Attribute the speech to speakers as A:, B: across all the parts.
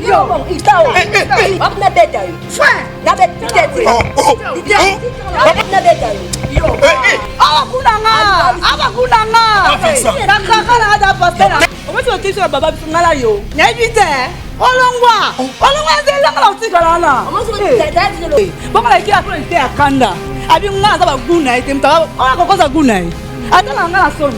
A: Yo, wapi nabeta yo? Nabeta te. Nabeta yo.
B: Awa kuna nga, awa kuna nga. Nakaka na da pasteur. Omati otisi na baba biso nga na yo. Nayebi te. Olongwa, olongwa nzela nga na otikala wana. Bongo na kila kuna te ya kanda. Abi nga aza ba guna ye te mutaka oyo akokoza guna ye. Ata na nga na soni.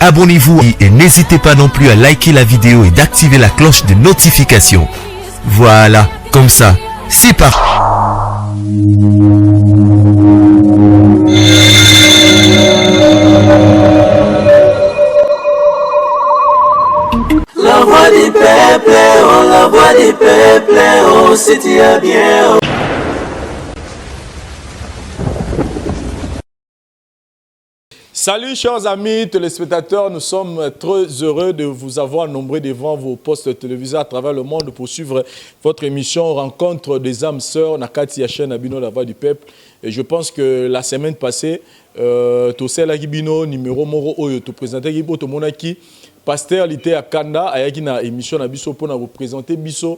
C: Abonnez-vous et n'hésitez pas non plus à liker la vidéo et d'activer la cloche de notification. Voilà, comme ça, c'est parti.
D: La voix du peuple, oh la voix du peuple, oh si tu as bien. Oh.
E: Salut chers amis téléspectateurs, nous sommes très heureux de vous avoir nombreux devant vos postes téléviseurs à travers le monde pour suivre votre émission Rencontre des âmes sœurs na kati ya chaîne na bino La Voix du Peuple. Et je pense que la semaine passée, tosalaki bino numéro moko oyo toprésentaki bo tomonaki pasteur Liteya Kanda ayaki na émission na biso mpona koprésenter biso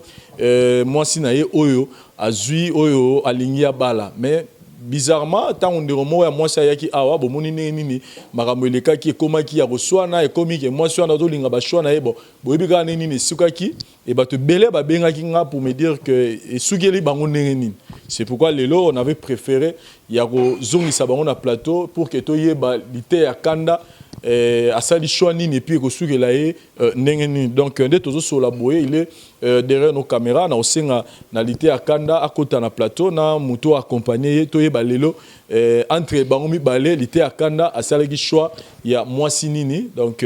E: mwasi na ye oyo azwi, oyo alingi abala. Mais bizarrement, ntango ndeko moko ya mwasi ayaki awa, bomoni ndenge nini makambo elekaki, ekomaki ya koswana, ekomi ke mwasi wana azolinga bachoix na ye. Bon, boyebi kaka ndenge nini esukaki. E bato ebele babengaki nga pour me dire que esukeli bango ndenge nini. C'est pourquoi lelo on avait préféré ya kozongisa bango na plateau pour que toyeba Liteya Kanda asali choix nini et puis ekosukela ye ndenge nini. Donc nde tozosola boye, il est derrière nos caméras. Na osenga na Liteya Kanda akota na plateau na moto accompagné ye, toyeba lelo entre bango mibale, Liteya Kanda asalaki choix ya mwasi nini. Donc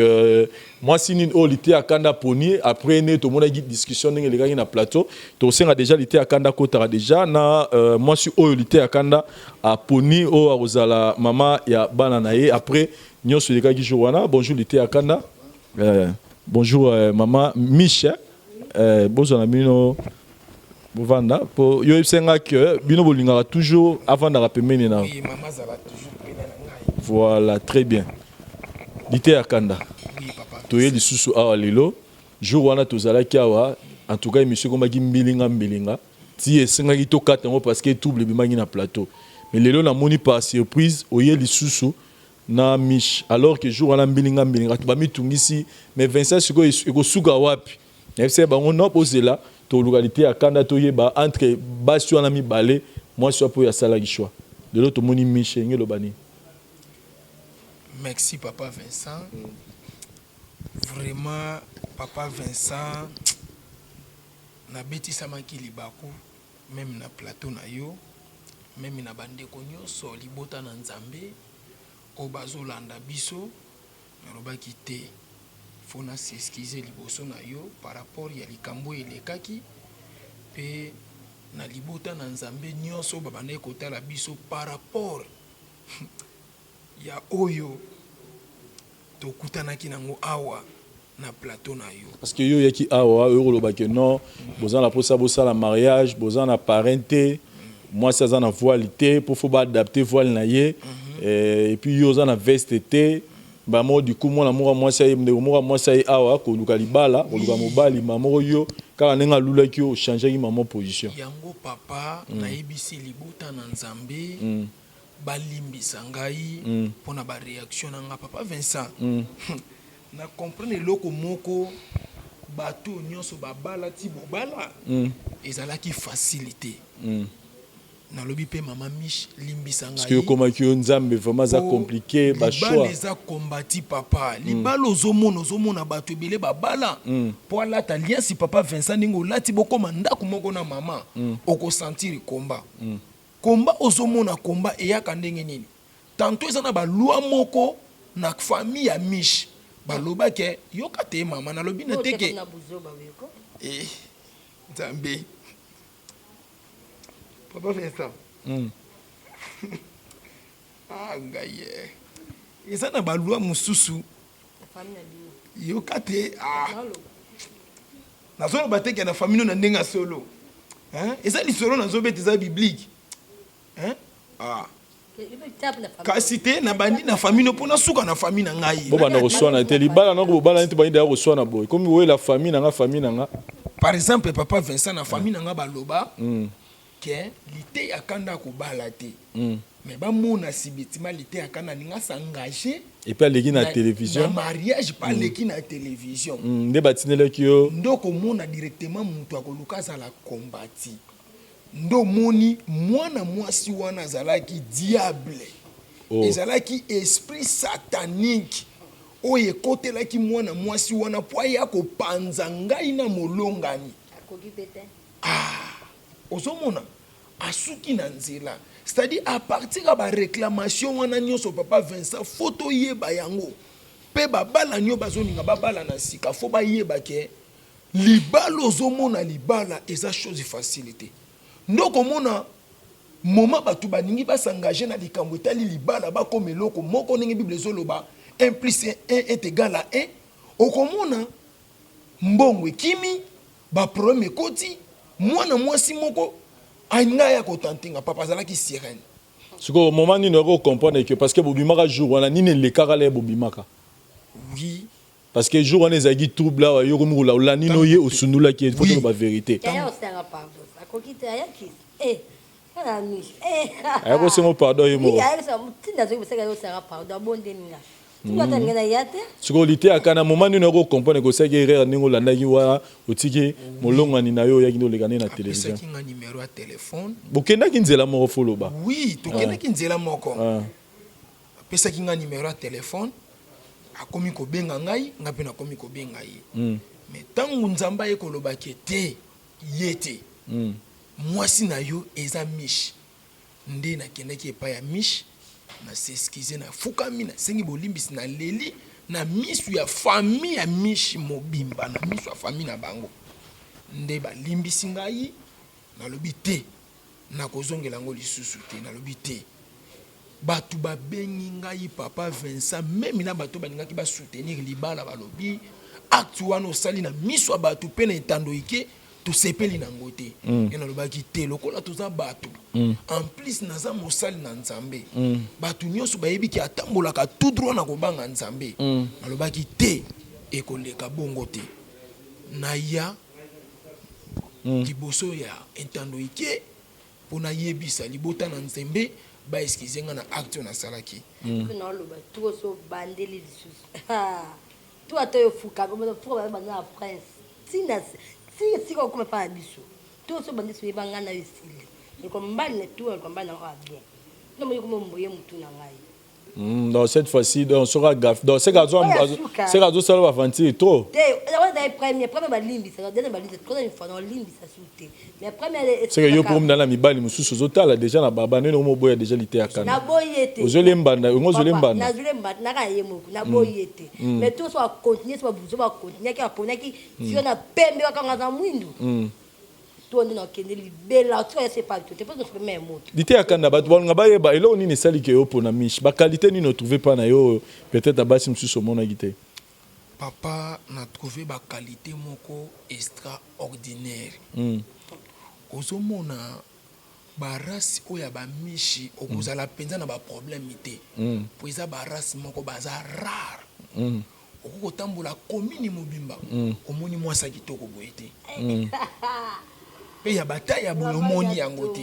E: mwasi nini oyo Liteya Kanda poni après ne tomonaki discussion ndenge elekaki na plateau. Tosenga déjà Liteya Kanda akotaka déjà na mwasi oyo Liteya Kanda aponi, oyo akozala mama ya bana na ye après nyonso elekaki jour wana. Bonjour Liteya Kanda. Bonjour mama Mich. Bozwa na bino, bovanda po yo oyebisa nga que bino bolingaka toujours avandaka pembeni na
F: Oui, mama azala toujours pene na ngai.
E: Voilà, très bien. Liteya Kanda.
F: Oui, papa.
E: Toye lisusu awa lelo. Jour wana tozalaki awa, en tout cas émission ekomaki mbilinga mbilinga ti esengaki tokata yango parce que trouble ebimaki na plateau. Mais lelo namoni par surprise oye lisusu na Mich, alors que jour wana mbilinga mbilinga, bato bamitungisi: mais Vincent, sikoyo ekosuka wapi? Nayebisa bango: no, bozela, toluka Liteya Kanda, toyeba entre basi wana mibale, mwasi wapi oyo asalaki choix. Lelo tomoni Mich, enge eloba nini?
F: Merci, papa Vincent. Vraiment, papa Vincent, nabetisamaki libaku même na plateau na yo, même na bandeko nyonso, libota na Nzambe oyo bazolanda biso. Nalobaki te, faut na s'excuser liboso na yo par rapport ya likambo oyo elekaki, mpe na libota na Nzambe nyonso babandaki kotala biso par rapport ya oyo tokutanaki nango awa na plateau na yo.
E: Parce que yo oyaki awa, oyo kolobaki non, boza na mposa bosala mariage, boza na parrain te, mwasi aza na voile te mpo faut baadapter voile na ye, et puis yo oza na veste te. Bamo du coup mwana moko mwasi aye, ndeko moko mwasi aye awa koluka libala, koluka mobali, ma moko yo kaka ndenge alulaki yo, ochangeaki mama position.
F: Yango, papa, nayebisi libota na Nzambe balimbisa ngai mpo na baréaction na nga. Papa Vincent, na comprendre eloko moko: bato nyonso babala ti bobala, ezalaki facile te. Nalobi mpe mama Mich, limbisa.
E: Parce que okomaki yo Nzambe, vraiment aza compliqué bachoix.
F: Libala eza kombati, papa. Libala ozomona, ozomona bato ebele babala mpo alata alliance. Papa Vincent, ndenge olati, bokóma ndako moko na mama, okosentir komba. Komba ozomona, komba eyaka ndenge nini? Tantôt eza na baloi moko na famille ya Mich, balobaki: yoka te mama, nalobi na teke. Eh, Nzambe, papa Vincent. Ah, ngai ye, eza na baloi mosusu, yoka te. Ah. Nazoloba teke na famille no na ndenge ya solo. Hein? Eza lisolo nazobeta, eza biblique. Hein? Ah. Kasi te, nabandi na famille no mpo nasuka na famille na ngai.
E: Bobanda koswana te, libala nako bobala neti bandi daya koswana boye, komi boyela famille na nga, famille na nga.
F: Par exemple, papa Vincent, na famille na nga baloba ke Liteya Kanda kobala te, mais bamona subitement Liteya Kanda alinga s'engager.
E: Et puis aleki na télévision.
F: Na mariage pa aleki na télévision.
E: Nde batindelaki yo.
F: Nde okomona directement moto akoluka azala kombati. Nde omoni mwana mwasi wana azalaki diable.
E: Oh.
F: Ezalaki esprit satanique oyo ekotelaki mwana mwasi wana mpo aya kopanza ngai na molongani. Ah, ozomona asuki na nzela, c'est-à-dire à partir ya baréclamation wana nyonso. Papa Vincent, faut toyeba yango mpe babala nio bazolinga babala na sika, faut bayeba ke libala ozomona, libala eza chose facile te. Nde okomona moma bato balingi bas'engager na likambo etali libala, bakoma eloko moko, ndenge Bible ezoloba 1 plus 1 est égal à 1. Okomona mbongo ekimi, baproblème ekoti. Mwana mwasi moko alinga ya kotantinga, papa, azalaki sirène.
E: Sikoyo moment nini okoki comprendre que, parce que bobimaka jour wana, nini elekaka la ye bobimaka?
F: Oui.
E: Parce que jour wana ezalaki trouble awa, yo komi kolanda nini, oye osundulaki ye, faut toloba vérité.
A: Akoki te, ayaki wana miso.
E: Aya kosenga pardon ye moko.
A: Ntinda azoki osanga pardon, abondeli nga, tinga ata ninga na ya te.
E: Sikoyo liteyaka na moment nini okoki comprendre kosalaki erreur, ndenge olandaki wana, otiki molongani na yo, oyaki nde oleka nde na télévision?
F: Apesaki nga numéro ya telefone.
E: Bokendaki nzela moko, faut loba.
F: Oui, tokendaki nzela moko. Apesaki nga numéro ya telefone, akomi kobenga ngai, nga mpe nakomi kobenga ye. Mais ntango Nzambe aye kolobaki te, ye te, mwasi na yo eza Mich. Nde nakendaki epai ya Mich, na s'excuser, nafukami, nasengi bolimbisi, naleli na misu ya famille ya Mich mobimba, na misu ya famille na bango. Nde balimbisi ngai. Nalobi te, nakozongela yango lisusu te. Nalobi te, bato babengi ngai, papa Vincent, même na bato balingaki basoutenir libala, balobi Acte wana osali na miso ya bato mpe na etando ike, tosepeli nango te. Ye nalobaki te, lokola toza bato, en plus naza mosali na Nzambe, bato nyonso bayebi ke atambolaka tout droit na kobanga Nzambe. Nalobaki te, ekoleka bongo te. Naya liboso ya etando ike mpo nayebisa libota na Nzambe baexcuser nga na acte oyo nasalaki.
A: Mpe naoloba tuko so obandeli lisusu tu ata oyo fuka fuka banda na prince ntina tika okoma epai na biso to so obandi so oyeba ngai na yo esili eloko mbali na tu eloko mbali na oyo bien no moyi komo mboye mutu na ngai.
E: Donc cette fois-ci, donc sera gaffe. Donc c'est qu'à c'est qu'à ça va aventure trop.
A: Te, wana ezali premier premier balimbisa, deuxième balimbisa, troisième fois naolimbisa su te, mais premier.
E: C'est que yo pour mdana mibali mosusu ozotala déjà na baba ndenge omoboya déjà liteya kanda.
A: Naboyi ye te.
E: Ozolemba ngo ozolemba.
A: Nazolemba naka ye moko, naboyi ye te, mais to so acontinue so babuzo bacontinuaki aponaki tio na pembe bakanga za mwindu to nde nakende libela tio ya sepa to te mpo tosopema ya moto.
E: Liteya kanda, bato balinga bayeba eloko nini esaliki yo mpona Miche, baqualité nini otrouve mpa na yo peut-être abasi mosusu omonaki te?
F: Papa, na trouve baqualité moko extraordinaire. Ozomona barace oyo ya bamishi, okozala mpenza na baproblème te, po eza barace moko baza rare. Okoki kotambola komini mobimba, omoni mwasi ya kitoko boye te, mpe ya bata ya boye omoni yango te.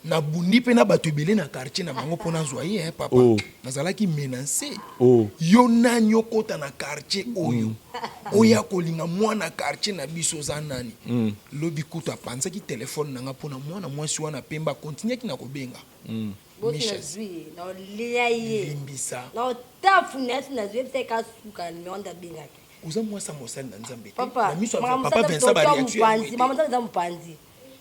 F: Nabundi mpe na bato ebele na quartier na bango mpo nazwa ye, eh, papa.
E: Oh.
F: Nazalaki menacé.
E: Oh.
F: Yo nani okota na quartier oyo, oya kolinga mwana quartier na biso, oza nani? Lobi kutu apanzaki telefone na nga mpona mwana mwasi wana pembe, akontinuaki na kobenga.
A: Bosi.
F: Misha.
A: Nazwi ye, naolia ye.
F: Limbisa.
A: Naotafu na ye, si nazwi ye bisa ekasuka na nimero nde abengaki.
F: Oza mwasi ya mosali na Nzambe te.
A: Papa.
F: Na miso ya papa Vincent, baréaction ya boye te.
A: Mama Nzambe eza mopanzi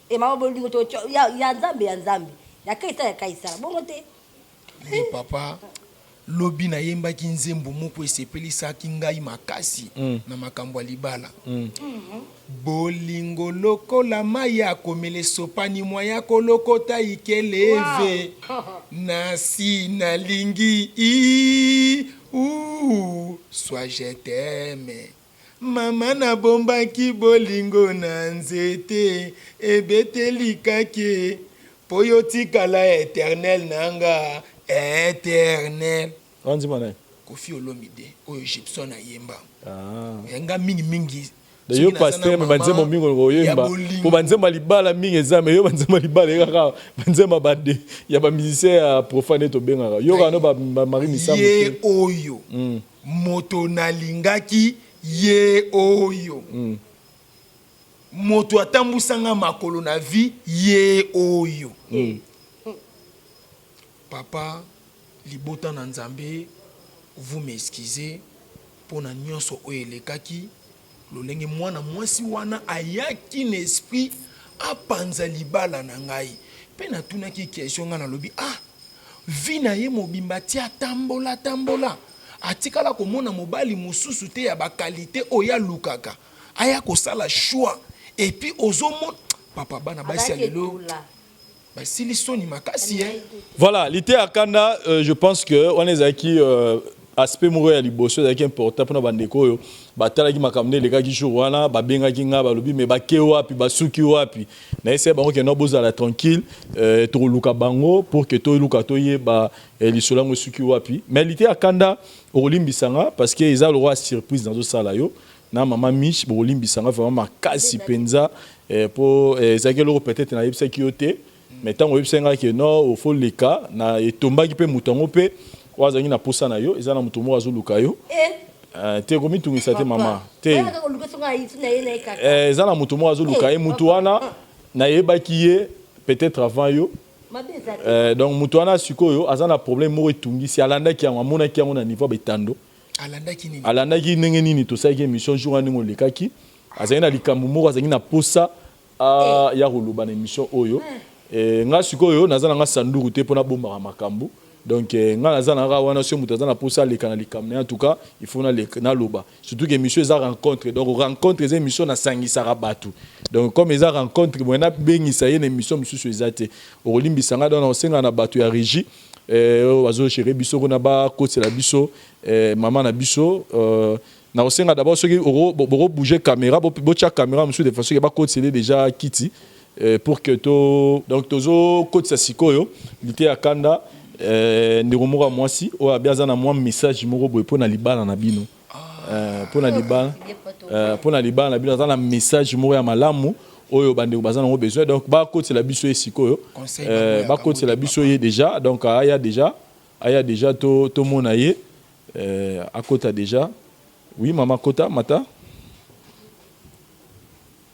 A: e mama bolingo to ya Nzambe, ya Nzambe, ya Kaisala, ya Kaisala, bongo te.
F: Nde papa, lobi nayembaki nzembo moko esepelisaki ngai makasi na makambo ya libala. Bolingo lokola mai ya komela esopani, mwa ya kolokota ikeleve nasi nalingi i u soit je t'aime. Mama, nabombaki bolingo na nzete ebeteli kake mpo yo tikala éternel na nga éternel.
E: Wanzima na ye.
F: Kofi Olomide oyo Gibson ayemba.
E: Ah.
F: Nga mingimingi.
E: Yo pasteur, me banzembo mingi okoyemba po banzembo ya libala mingi eza, me yo banzembo ya libala ye kaka banzembo bade ya bamusicien ya profane tobengaka yo kaka no bamari misambo.
F: Ye oyo moto nalingaki, ye oyo moto atambwisanga makolo na vie, ye oyo. Papa, libota na Nzambe, vous m'excusez mpona nyonso oyo elekaki, lolenge mwana mwasi wana ayaki na esprit apanza libala na ngai. Mpe natunaki question, ngai nalobi: ah, vie na ye mobimba ti atambola tambola, atikala komona mobali mosusu te ya baqualité oyo alukaka, aya kosala choix? Et puis ozomona, papa, bana basi ya lelo basili soni makasi, eh.
E: Voilà, liteya kanda, je pense que wana ezalaki aspect moko ya liboso ezalaki important mpona bandeko oyo batalaki makambo nde elekaki jour wana. Babengaki nga, balobi: me bake wapi, basuki wapi? Nayesaki bango ke no, bozala tranquille, tokoluka bango pour que toluka toyeba lisolo yango esuki wapi. Mais liteya kanda, okolimbisa nga parce que eza lokwa surprise nazosala yo na mama Mich. Bokolimbisa nga vraiment makasi mpenza mpo ezalaki eloko peut-être nayebisaki yo te, mais ntango oyebisaki nga ke non, ofo leka na etombaki mpe moto yango mpe oyo azalaki na posa na yo, eza na moto moko azoluka yo. Te, komitungisa te, mama, te. Eza na moto moko azoluka ye. Moto wana nayebaki ye peut-être avant yo. Donc moto wana sikoyo aza na problème moko etungisi, alandaki yango, amonaki yango na niveau ya betando.
F: Alandaki nini?
E: Alandaki ndenge nini tosalaki émission jour wana, ndenge olekaki. Azalaki na likambo moko azalaki na posa ya koloba na émission oyo. Nga sikoyo naza na nga sanduku te mpo nabombaka makambo. Donc nga naza na kaka wana, soki moto aza na posa aleka na likambo na ye, en tout cas il faut naloba, surtout que émission eza rencontre. Donc rencontre eza émission nasangisaka bato. Donc comme eza rencontre boye, nabengisa ye na émission mosusu eza te. Okolimbisa nga, donc nakosenga na bato ya régie oyo bazogérer biso kuna bakotela biso mama na biso. Nakosenga d'abord soki boko bouger caméra, botia caméra mosusu de façon ke bakotisele déjà kiti pour que to donc tozokotisa sikoyo liteya kanda, ndeko moko ya mwasi oyo abi aza na mwa message moko boye mpo na libala na bino, mpo na libala na bino. Aza na message moko ya malamu oyo bandeko baza nango besoin, donc bakotela biso ye sikoyo, bakotela biso ye déjà. Donc aya déjà, aya déjà, tomona ye, akota déjà. Oui, mama, kota, mata.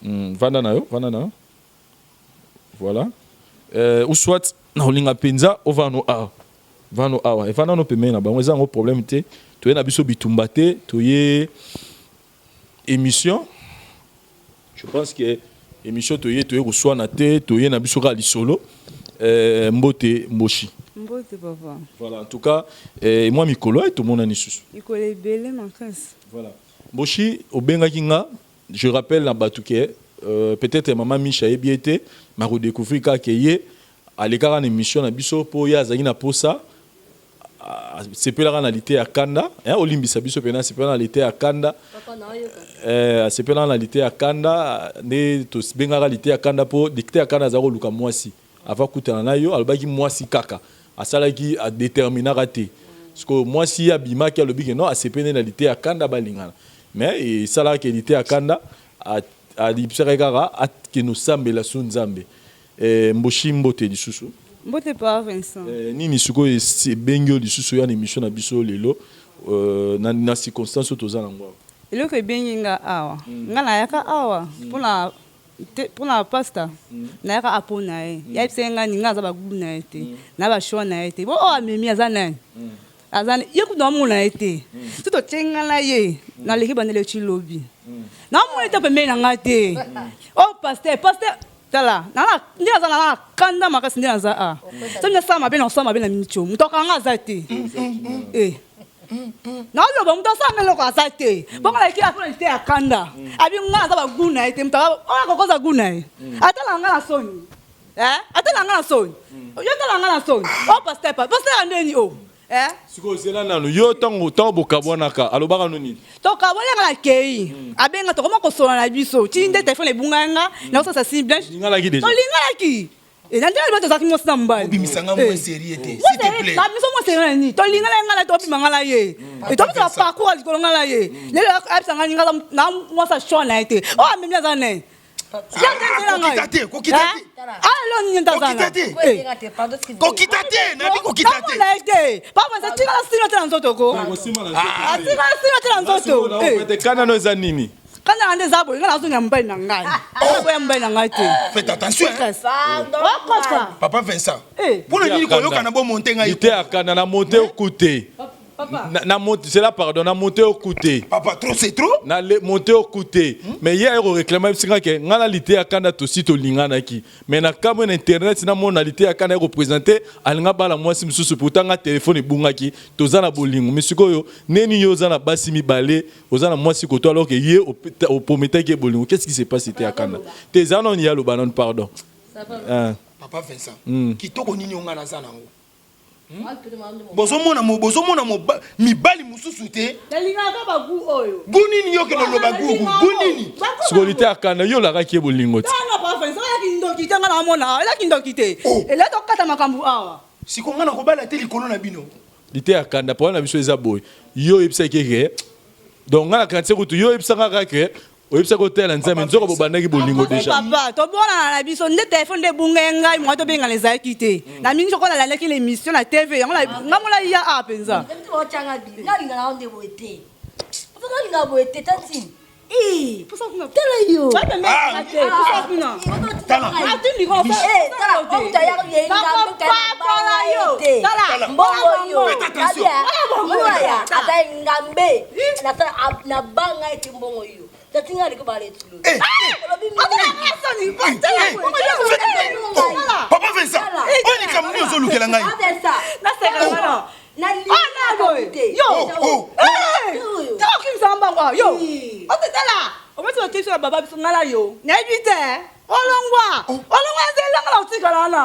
E: Vanda na yo, vanda na yo. Voilà. Ou soit nakolinga mpenza ovanda no awa, vanda no awa, evanda no pembeni na bango, eza yango problème te. Toye na biso bitumba te, toye émission. Je pense que émission toye koswana te, toye na biso kaka lisolo. Mbote Mboshi.
B: Mbote papa.
E: Voilà, en tout cas mwa mikolo tomonani lisusu.
B: Mikolo ebele makasi.
E: Voilà, Mboshi, obengaki nga. Je rappelle na bato ke peut-être mama Misha ayebi ye te, makodécouvrir kaka ke ye alekaka na émission na biso mpo ye azalaki na posa, asepelaka na lite ya kanda. Olimbisa biso mpena, asepelaka na lite ya kanda, asepelaka na lite ya kanda nde tobengaka lite ya kanda, mpo lite ya kanda aza koluka mwasi. Ava kutana na yo, alobaki mwasi kaka, asalaki adeterminaka te. Parce que mwasi ye abimaki, alobi ke non, asepeli na lite ya kanda, balingana. Mais esalaka ke lite ya kanda alibisaki kaka akende osambela su Nzambe. Mboshi, mbote lisusu.
B: Mbote pa Vincent.
E: Nini sikoyo ebengi yo lisusu ya na émission na biso lelo, na circonstance oyo toza nango awa?
B: Eloko ebengi nga awa, nga nayaka awa mpona pasteur. Nayaka apo na ye, yayebisaki nga ninga aza bagoût na ye te, na bachoix na ye te. Bo oyo amemi aza nani? Aza ye kutu namona ye te. So totie nga na ye, naleki bandele ti lobi, namona te pembeni na nga te. O pasteur, pasteur, tala nde naza na kanda makasi, nde naza a soki nasala mabe, na kosala mabe na miniti oyo, moto akanga aza te. Naoloba moto asala eloko aza te. Bongo naleki afona te ya kanda, abi nga naza bagoût na ye te. Moto oyo akokoza goût na ye, atala nga na soni, atala nga na soni, yo tala nga na soni. O pasteur, pasteur ya ndeni o?
E: Sikoyo ozela nanu yo, ntango bokabwanaka, alobaka no nini?
B: Tokabwana, nga nakei, abenga, tokoma kosola na biso ti nde telefone ebunga nga, nakosasa signe blanche.
E: Olinganaki déjà?
B: Tolinganaki na ndenge liba tozalaki mwasi na mobali.
F: Obimisanga mwa série te, s'il te plaît.
B: Biso mwa série na nini? Tolingana ye, nga na tobima, nga na ye tobisa baparcours ya likolo, nga na ye. Lelo ayebisa nga ninga na mwasi ya choix na ye te, oyo amemi aza nani?
F: Kokita te, kokita te.
B: Alo nini?
F: Kokita te. Kokita te, nabi kokita te.
B: Te te, papa, tikala sino te na nzoto ko, atikala sino te na nzoto.
E: Kana no eza nini?
B: Kana na nde eza boye, nga nazonga mobali na ngai, boya mobali na ngai te.
F: Faites attention, hein.
B: Okosa.
F: Papa Vincent, mpona nini koyoka na bomonte ngai?
E: Lite akanda na monte okute na monte, c'est là, pardon, na monte okute.
F: Papa, trop c'est trop.
E: Na le monte okute, mais ye aye koréclame bisinga ke nga na lite ya kanda tosi tolinganaki. Mais na kamwe na internet namona lite ya kanda ye koprésente alinga bala mwasi mosusu, pourtant nga telefone ebungaki, toza na bolingo. Mais sikoyo neni yo oza na basi mibale, oza na mwasi koto, alors que ye oprometaki ye bolingo? Qu'est-ce qui s'est passé? Te ya kanda te, eza nani ya aloba nanu, pardon.
F: Papa Vincent, kitoko nini onga naza nango? Bozomona, bozomona mibali mosusu te.
B: Nalingaka bagoût oyo.
F: Goût nini? Yo kende oloba goût, goût nini?
E: Sikoyo lite akanda, yo olakaki ye bolingo te.
B: Tanga papa Vincent, elaki ndoki te. Nga na omona elaki ndoki te, elaki tokata makambo awa.
F: Siko nga na kobala te likolo na bino.
E: Lite ya kanda, problème na biso eza boye: yo oyebisaki ke, donc nga na kanisi kutu yo oyebisaka kaka ke oyebisaki otela Nzambe, nzoka bobandaki bolingo déjà.
B: Papa, tobonana na biso nde telefone nde ebunga ye ngai, mwa tobengana ezalaki te. Na mingi soko nalandaki l'émission na TV yango, nga mona ya a mpenza.
A: Nalingaka nde boye te, nalinga boye te, tantine. Tala yo.
F: Tala.
A: Mbongo yo.
F: Faites attention.
A: Ata ngambe nabanga ete mbongo yo tatinga aliko bala etilo.
F: Eh, Papa Vincent, oyo likambo nini ozolukela ngai? Oh, oh.
B: Tokimisa mbango yo, otetala omati bato biso na baba biso, ngala yo nayebi te. Olongwa. Olongwa nzela nga na otikala wana.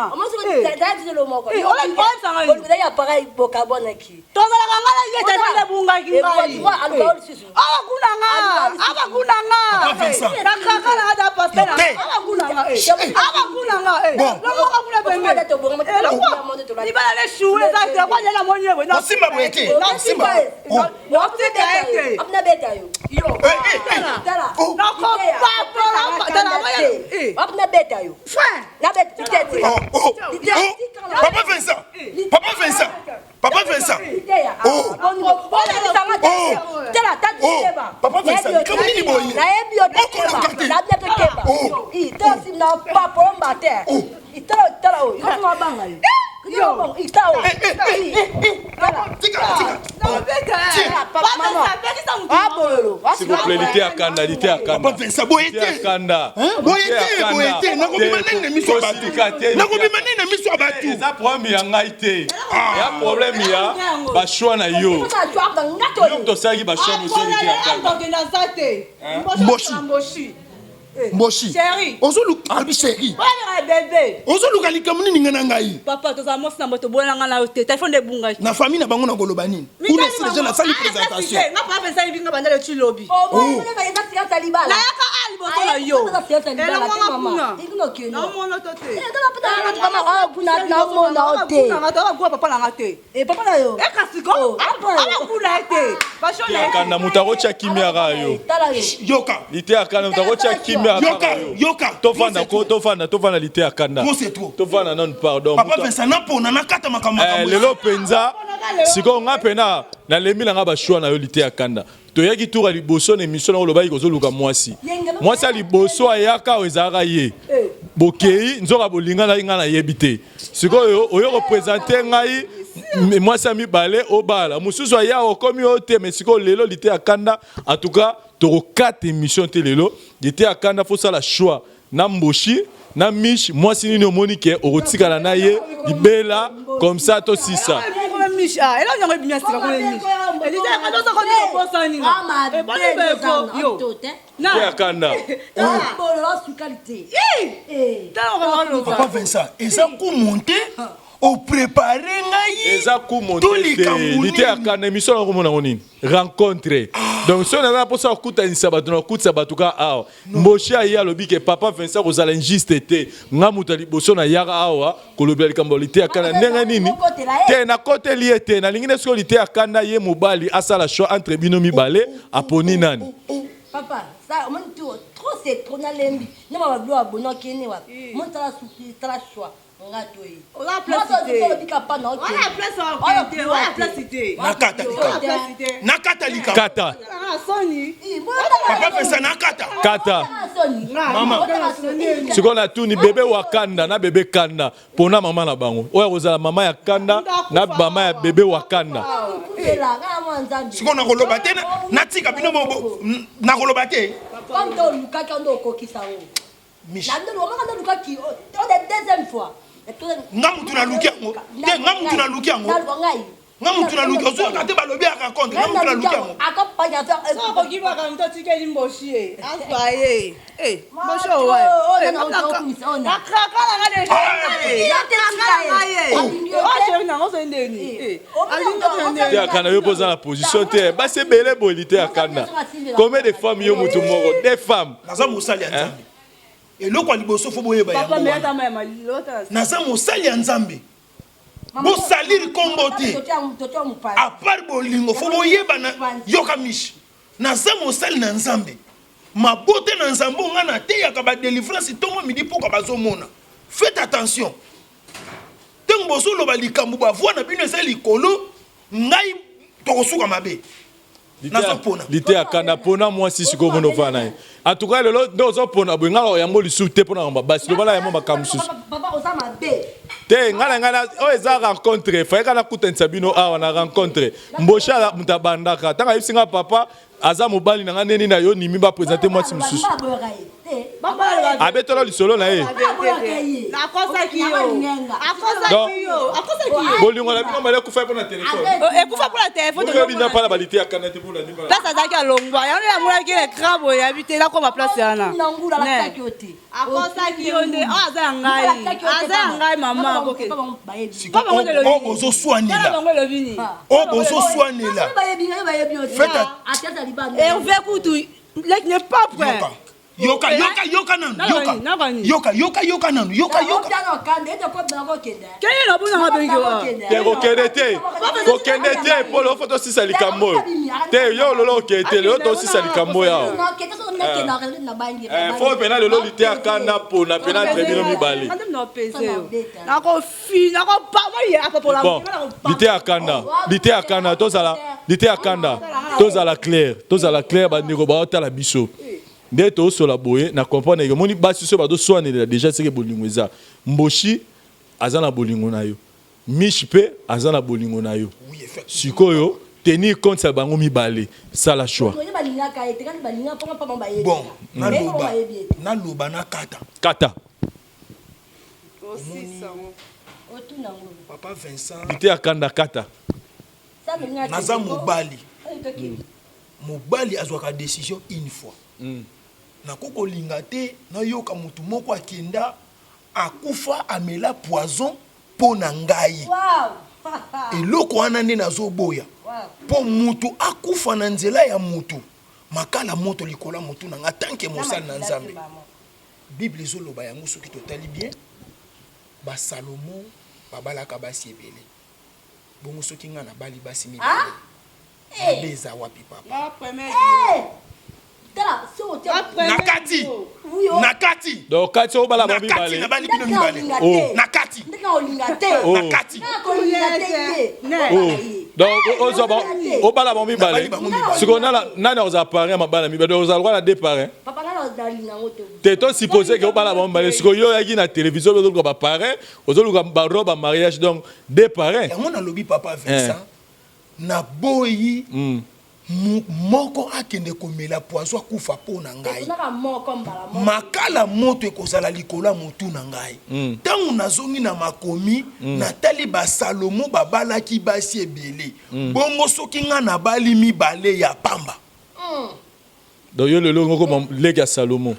B: Tozalaka nga na ye telefone ebungaki ngai. Awa kuna nga. Awa kuna nga. Na kaka na nga pasteur. Awa kuna nga. Awa kuna nga. Longwa kuna pembe. Libala le chou eza te kwa lela moni ye boye.
F: Osimba boye te. Osimba.
B: Otika ye te. Yo.
F: Papa Vincent. Papa Vincent. Papa Vincent. Oh. Oh. Oh. Papa Vincent. Likambo nini boye? Okoloka te. Oh. Oh.
E: S'il vous plaît, liteya kanda, liteya kanda.
F: Papa Vincent, boye te.
E: Kanda.
F: Boye te, boye te. Nakobima nani na miso ya bato? Nakobima nani na miso ya bato?
E: Eza problème ya ngai te. Ya problème ya ba choix na yo. Yo moto osalaki ba choix mosusu liteya kanda.
F: Mboshi. Mboshi. Ozoluka alobi chéri. Ozoluka likambo nini ngai na ngai?
B: Papa tozala mwasi na moto boyela ngai na yo te. Telefone ebungaki.
F: Na famille na bango nakoloba nini? Kuna esi deja nasali présentation.
B: Nga papa Vincent yebi nga banda le tu lobi. Nayaka a liboso na yo. Elongwanga kuna. Naomona to te.
A: Naomona te.
B: Naomona papa na nga te.
A: Eh, papa na yo.
B: Eh, kasi ko. Awa kuna ete. Basho na.
E: Kanda moto akotya kimia kaka yo.
F: Yoka.
E: Liteya kanda moto akotya kimia
F: kaka yo. Yoka.
E: Tofanda ko tofanda tofanda liteya kanda.
F: Trop c'est trop.
E: Tofanda nanu pardon.
F: Papa Vincent na pona na kata makambo
E: Eh, lelo penza sikoyo nga pena nalembi na nga ba choix na yo liteya kanda. Toyaki tour ya liboso na emission na olobaki kozoluka mwasi. Mwasi ya liboso ayaka oyo ezalaka ye. Bokei nzoka bolinganaki nga nayebi te. Sikoyo oyo kopresente ngai mwasi ya mibale obala mosusu aya okomi oyo te mais sikoyo lelo liteya kanda en tout cas tokokata emission te lelo liteya kanda fosala choix na mboshi na mish mwasi nini omoni ke okotikala na ye libela comme ça tosisa ya kanda
F: papa Vincent eza komonte oprepare ngai
E: eza kumonte te ya kanda émission yango komona yango nini rencontre donc soki naza na mposa kokutanisa bato nakutisa bato kaka awa Mboshi aye alobi ke papa Vincent kozala injuste te nga moto ya liboso na yaka awa kolobela likambo ya liteya kanda ndenge nini te nakoteli ye te nalingi nde soki liteya kanda ye mobali asala choix entre bino mibale aponi nani.
A: Papa ça omoni trop trop c'est trop nalembi na ba bilo abona okende wapi omoni tala suki tala choix nga toye
F: nakata nakata likambo
E: kata
F: papa pesa nakata
E: kata
F: mama
E: sikoyo natuni bebe wa kanda na bebe kanda pona mama na bango oyo akozala mama ya kanda na mama ya bebe wa kanda
F: sikoyo nakoloba te natika bino nakoloba te nga mutu naluki yango te nga mutu naluki yango nga mutu naluki ozoyoka te balobi ya raconte nga mutu naluki yango
B: okibaka moto atikeli mboshi ye azwa ye mboshi
E: te akanda yo mpo oza na position te basi ebele boye te akanda combien de femmes yo motu moko des femmes
F: naza mosali ya nzambe eloko ya liboso fo boyeba yango naza mosali ya nzambe bosaliri nkombo te apart bolingo fo boyeba na yoka mishi naza mosali na nzambe mabote na nzambe nga nateyaka badelivrance ntongo midi mpoka bazomona faites attention ntango bozoloba likambo bavoi na bino eza likolo ngai tokosuka mabe nazopona
E: liteya kanda pona mwasi sikoyo mona ovanda na ye en tout cas lelo nde ozopona boye ngai yango lisusu te mpona makambo basi loba na yango makambo mosusu te ngai na ngai oyo eza rencontre fayeka nakutanisa bino awa na rencontre mbosha moto abandaka ntango ayebisi ngai papa. Aza mobali na nga ndeni na yo nimi ba présenter mwasi mosusu. Abetola lisolo na ye. Donc bolingo na bino male ekufa mpo na telefone.
B: Ekufa mpo na telefone.
E: Oyebi na pala balite ya kanda te mpo na nini.
B: Place azalaki alongwa yango nde namonaki ecran boye yabi te nakoma place wana. Akosaki yo nde oyo aza ya ngai aza ya ngai mama
F: oyo bozoswanela oyo bozoswanela
B: Hervé kutu leki ne pas prêt.
F: Yoka yoka yoka nanu yoka yoka yoka yoka nanu yoka yoka.
B: Keye na bona bengi wa.
E: Te kokende te kokende te mpo lelo fo tosisa likambo oyo te yo lelo okende te lelo tosisa likambo oyo awa fo mpena lelo liteya kanda pona mpena entre bino mibale. Bon liteya kanda liteya kanda tozala liteya kanda tozala clair tozala clair bandeko baotala biso nde tosola boye na comprendre ke omoni basi soki bazoswanelela deja seke bolingo eza mboshi aza na bolingo na yo Mich pe aza na bolingo na yo sikoyo tenir compte ya bango mibale sala choix.
F: Bon naloba naloba nakata.
E: Kata.
F: Papa Vincent.
E: Liteya kanda kata.
F: Naza mobali. Mobali azwaka decision une fois. Nakoki kolinga te nayoka mutu moko akenda akufa amela poison po na ngai. Eloko wana nde nazoboya po mutu akufa na nzela ya mutu makala moto likolo ya mutu na nga tant que mosali na Nzambe. Bible ezoloba yango soki totali bien ba Salomon babalaka basi ebele bongo soki nga nabali basi mibale mabe eza wapi papa? Na kati na kati
E: donc kati obala
F: ba mibale na bali bino mibale na kati na kati
E: donc ozwa ba obala ba mibale sikoyo nani akozala parrain ya mabala mibale donc ozala lokola deux parrain te to suppose ke obala bango mibale sikoyo yo oyaki na télévision ozoluka ba parrain ozoluka ba robe ya mariage donc deux parrain
F: yango nalobi papa Vincent naboyi moko akende komela poison akufa po na ngai. Makala moto ekozala likolo ya motu na ngai. Tango nazongi na makomi, natali ba Salomo babalaki basi ebele, bongo soki ngai nabali mibale ya pamba?
E: Donc yo lelo olingi okoma leki ya Salomo?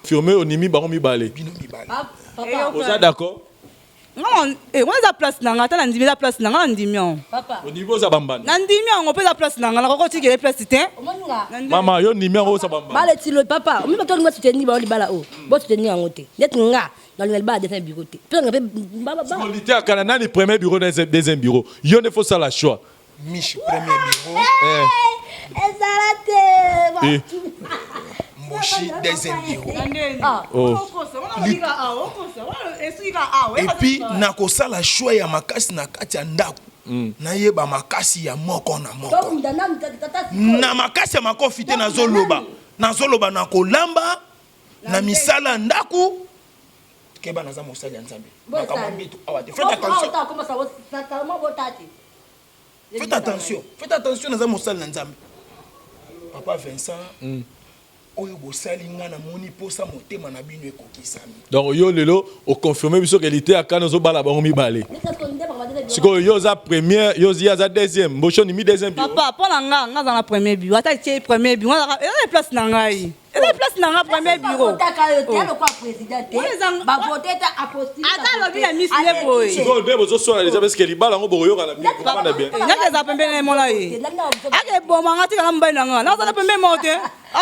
E: Firme ondimi bango mibale?
F: Bino mibale.
E: Oza d'accord?
B: Nga eh, wana eza place na nga ata na ndimi eza place na nga na ndimi yango.
A: Papa.
E: Ondimi oza bambanda.
B: Na ndimi yango pe eza place na nga nakoki kotikela place te.
A: Omoni nga.
E: Mama yo ndimi yango oza bambanda.
A: Bale tilo papa, omoni bato olinga soutenir bango libala oyo. Bo soutenir yango te. Neti nga nalinga libala deuxième bureau te. Pe nga pe ba ba.
E: Sikoyo liteya kala nani premier bureau na deuxième bureau. Yo nde faut sala choix.
F: Miche premier bureau.
E: Eh.
A: Ezala te.
E: Eh.
F: Mboshi deuxième bureau.
B: Ah.
E: Oh.
F: Et puis nakosala choix ya makasi na kati ya ndako. Nayeba makasi ya moko na moko. Na makasi ya makofi te nazoloba. Nazoloba na kolamba na misala ya ndako. Keba naza mosali ya Nzambe. Makambo ya mbitu awa te. Faites attention. Faites attention, faites attention naza mosali na Nzambe. Papa Vincent, mm. oyo bosali nga namoni posa motema na bino ekokisami.
E: Donc yo lelo o confirmer biso que liteya kana ozo bala bango mibale. Sikoyo yo oza première, yo ozi aza deuxième, Mbosho ondimi deuxième bureau.
B: Papa, pona nga nga aza na premier bureau, ata tie premier bureau, eza na place na ngai. Eza place na nga premier bureau.
A: Bakotaka yo te lokola président te. Bavote te apostille.
B: Ata alobi na miss ne boye.
E: Sikoyo nde bozoswana deja parce que libala yango bokoyokana bien, bokofanda bien.
B: Ngai eza pembeni na ye mona ye. Ake boma nga tika na mobali na nga. Naza na pembeni moko te.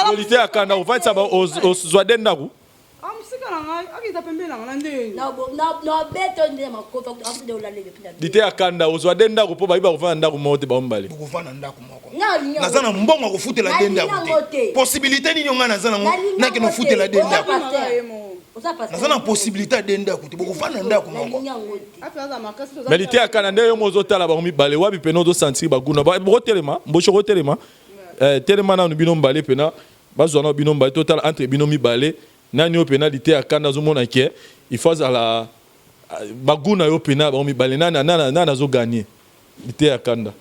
E: Lolite ya kanda ovandisa ozwa de ndako.
B: Ah musika na ngai akita pembeni na nga na ndenge.
A: Na beto nde makofi akuti olale.
E: Lite ya kanda ozwa de ndako po bayiba kovanda ndako moko te bango mibale.
F: Bokovanda ndako moko. Naza na mbongo ya kofutela de ndako te. Possibilité nini ngai naza nango nakende kofutela de ndako. Naza na possibilité ya de ndako te. Bokovanda ndako moko.
E: Mais lite ya kanda nde yo mo ozotala bango mibale wapi pena ozo sentir ba gout na bango. Bokotelema Mboshi okotelema eh, telema nanu bino mibale pena bazwa nanu bino mibale totala entre bino mibale nani oyo pena lite ya kanda azomona ke il faut azala Ba gout na yo pena bango mibale nani nani nani azo gagner liteya kanda.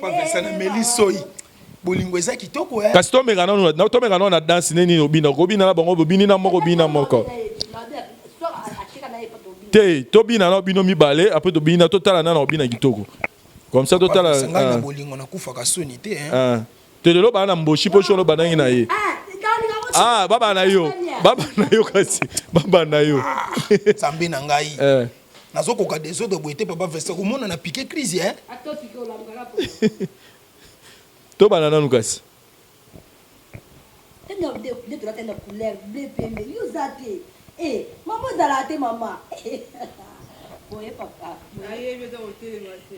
F: Papa Vincent na meli soyi. Bolingo eza kitoko eh.
E: Kasi tomeka nanu na tomeka nanu na danse nde nini obina okobina na bango bobini na moko obini na moko te tobina na bino mibale après tobini na totala nana obina kitoko comme ça totala
F: ngai na bolingo nakufaka soni te hein.
E: Ah. Te lelo bana na mboshi po sholo banangi na ye. Ah baba na yo. Baba na yo kasi. Baba na yo.
F: Ah, Nzambe na ngai.
E: Eh.
F: Nazokoka desordre boye te papa Vincent komona na pique crise hein.
E: Tobanda nanu kasi.
A: Nde tolata na couleur bleu pembe yo oza te eh mama ozalaka te mama boye papa
B: nayebi eza kotelema te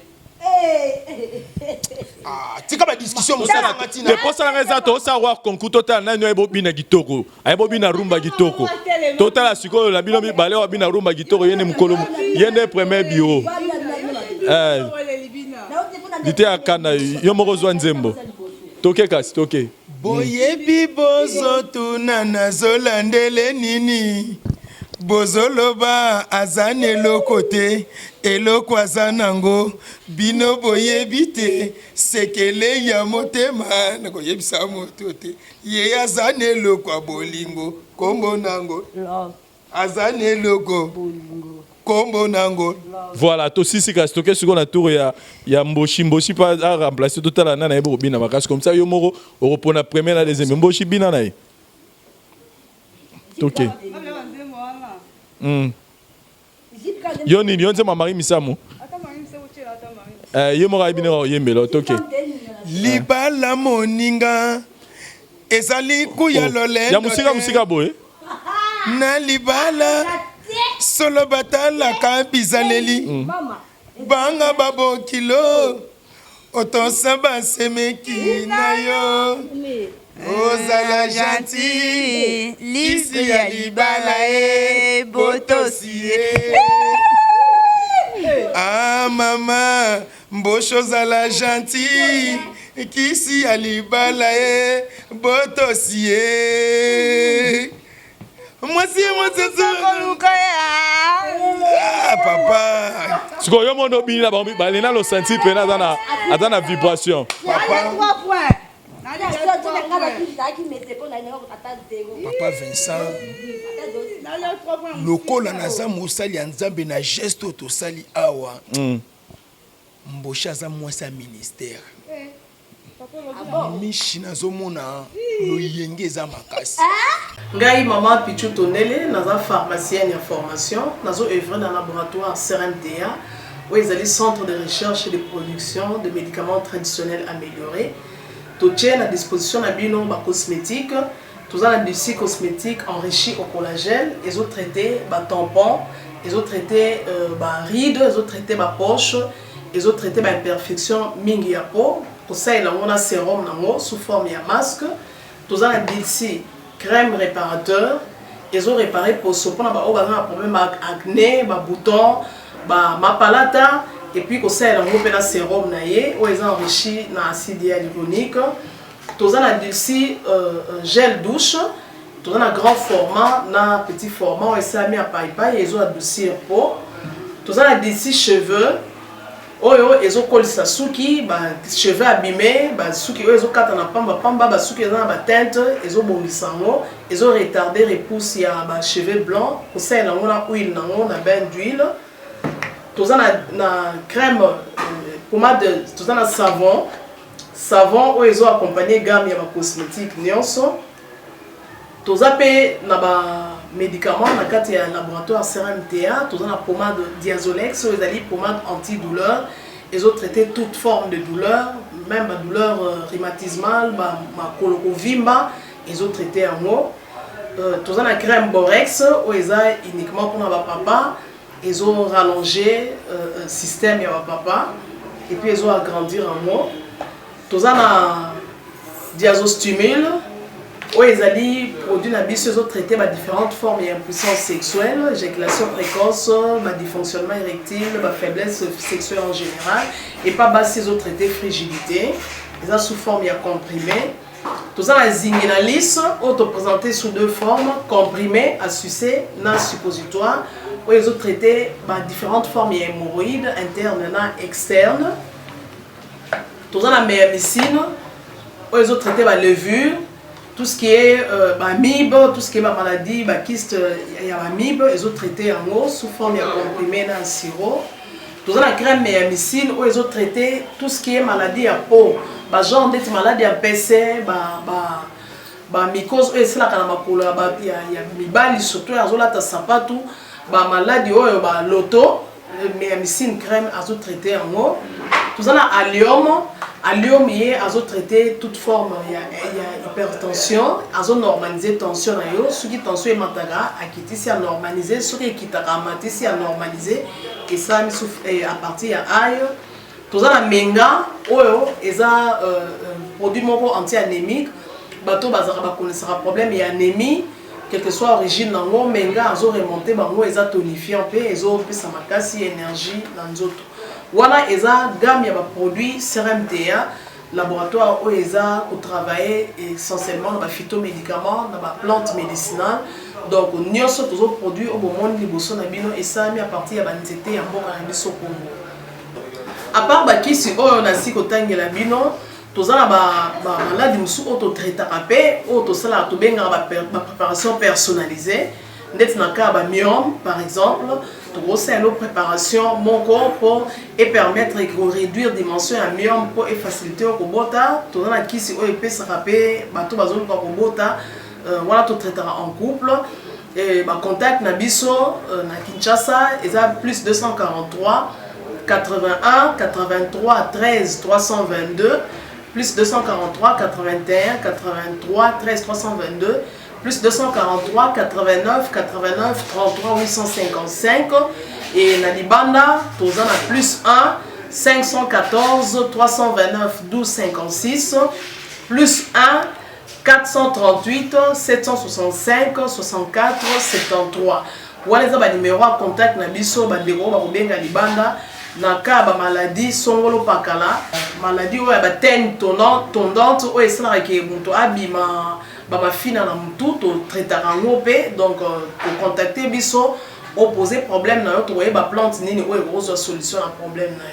F: Ah, tika ba discussion mosala nga tina
E: te posa nanga eza tosala wa concours totala nani ayebi obina kitoko ayebi obina rumba kitoko totala sikoyo na bino mibale oyo abina rumba kitoko ye nde mokolo ye nde premier bureau eh, liteya kanda yo moko zwa nzembo toke kasi toke
F: Boyebi bozo tuna nazo landele nini bozo loba aza n'eloko te eloko aza nango bino boyebi te sekele ya motema nako yebisa moto te ye aza n'eloko ya bolingo kombo nango Aza na eloko kombo nango.
E: Voilà, tosisi kasi toke sikoyo na tour ya ya Mboshi. Mboshi pa a remplacer totala nani ayebi kobina makasi comme ça yo moko okopona premier na deuxième. Mboshi bina na ye. Toke. Yo nini? Yo nzembo ya Marie Misamu? Eh, ye moko ayebi ndenge akoyembela toke.
F: Libala moninga ezali kuya
E: Oh,
F: lolendo
E: ya mosika
F: te.
E: mosika boye.
F: Na libala solo batalaka bizaleli banga babokilo otosa basemeki na yo ozala gentil lisi ya libala e botosi ye ah mama mbosho ozala gentil kisi ya libala e botosi ye mwasi ye mwasi
B: koluka ya
F: ah, papa
E: sikoyo yo mondo obini na bango mibale na losanti mpena aza na aza na vibration
F: papa papa Vincent lokola naza mosali ya nzambe na geste oyo tosali awa Mbosha aza mwasi ya ministère. Mishi nazomona loyenge eza makasi.
G: Ngai maman Pitshou Tondele naza pharmacienne ya formation nazo oeuvrer na laboratoire CRMDA oyo ezali centre de recherche et de production de medicaments traditionnels ameliores. Totie na disposition na bino ba cosmetiques, toza na Dulci cosmetique enrichi au collagène ezo traiter ba tampons, ezo traiter ba rides, ezo traiter ba poches, ezo traiter ba imperfections mingi ya peau, kosalela yango na serum nango sous forme ya masque. Toza na Dulci crème reparateur ezo reparer poso pona ba oyo baza na problème ya acne, ba boutons, ba mapalata et puis kosalela yango pe na serum na ye oyo eza enrichi na acide hyaluronique. Toza na Dulci gel douche, toza na grand format na petit format oyo esalami ya payipayi ezo adoucir peau. Toza na Dulci cheveux oyo ezo kolisa suki, ba cheveux abime, ba suki oyo ezo katana pamba pamba, ba suki eza na ba teinte ezo bongisa yango, ezo retarder repousse ya ba cheveux blancs, kosalela yango na huile nango na bain d'huile. Toza na, na crème pommade, toza na savon, savon oyo ezo accompagner gamme ya ba cosmetiques nionso. Toza pe na ba medicaments na kati ya laboratoire CRMTA, toza na pommade Diazolex oyo ezali pommade anti-douleur, ezo traiter toute forme de douleur, meme ba douleurs rhumatismales, ba makolo kovimba, ezo traiter yango. Toza na crème Borex oyo eza uniquement pona ba papa, ezo rallonger système ya ba papa et puis ezo agrandir yango. Toza na Diazostimule oyo ezali produit na biso ezo traiter ba différentes formes ya impuissance sexuelle, éjaculation précoce, ba dysfonctionnement érectile, ba faiblesse sexuelle en général et pas basi ezo traiter frigidité, eza sous forme ya comprimé. Toza na Zinginalis oyo to présenter sous deux formes, comprimé à sucer na suppositoire oyo ezo traiter ba différentes formes ya hémorroïdes interne na externe. Toza na meyamicine oyo ezotraite balevure, tout ce qui est baamibe, tout ce qui est bamaladie, bakyste ya baamibe, ezotraite yango sous forme ya comprimé na sirop. Toza na crème meyamicine oyo ezotraite tout ce qui est maladie ya peau, bagenre ndeti maladie ya mpese, bamycose oyo esalaka na makolo ya mibali, surtout oyo azolata sapatu, bamaladi oyo baloto, meyamicine crème azotraite yango. Toza na allium. Allium ye azotraite toute forme ya hypertension, azonormalise tension na yo. Soki tension emataka, akitisi, anormalise. Soki ekitaka, amatisi, anormalise. Esalami à partir ya ail. Toza na menga oyo eza produit moko anti-anémique. Bato bazalaka bakonesaka problème ya anémie, quelle que soit origine nango, menga azoremonte bango. Eza tonifiant mpe ezopesa makasi, énergie na nzoto. Wana eza gamme ya baproduit CRMTA, laboratoire oyo eza kotravaille essentiellement na baphytomédicament, na baplante médicinale. Donc nyonso tozoproduire oyo bomoni liboso na bino esalami à partir ya banzete ya mboka na biso Congo. À part bakisi oyo nasi kotangela bino, toza na bamaladi mosusu oyo totraitaka mpe oyo tosalaka, tobengaka bapréparation personnalisée. Ndeti na cas ya bamyome par exemple, tokosalela préparation moko mpo epermettre koréduire dimension ya myome mpo efacilité oyo kobota. Toza na kisi oyo epesaka mpe bato bazoluka kobota. Wana totraitaka en couple. Bacontact na biso na Kinshasa eza plus 243 81 83 13 322, plus 243 81 83 13 322, plus 243 89 89 33 855. Et na libanda toza na plus 1 514 329 12 56, plus 1 438 765 64 73. Wana eza banimero ya contact na biso. Bandeko oyo bakobenga libanda na cas ya bamaladi songolo pakala, maladi oyo ya bateigne tondante oyo esalaka ke moto abima bamafina na motu, totraitaka yango mpe. Donc kocontacte biso, opose problème na yo, tokoyeba plante nini oyo ekozwa solution na problème na yo.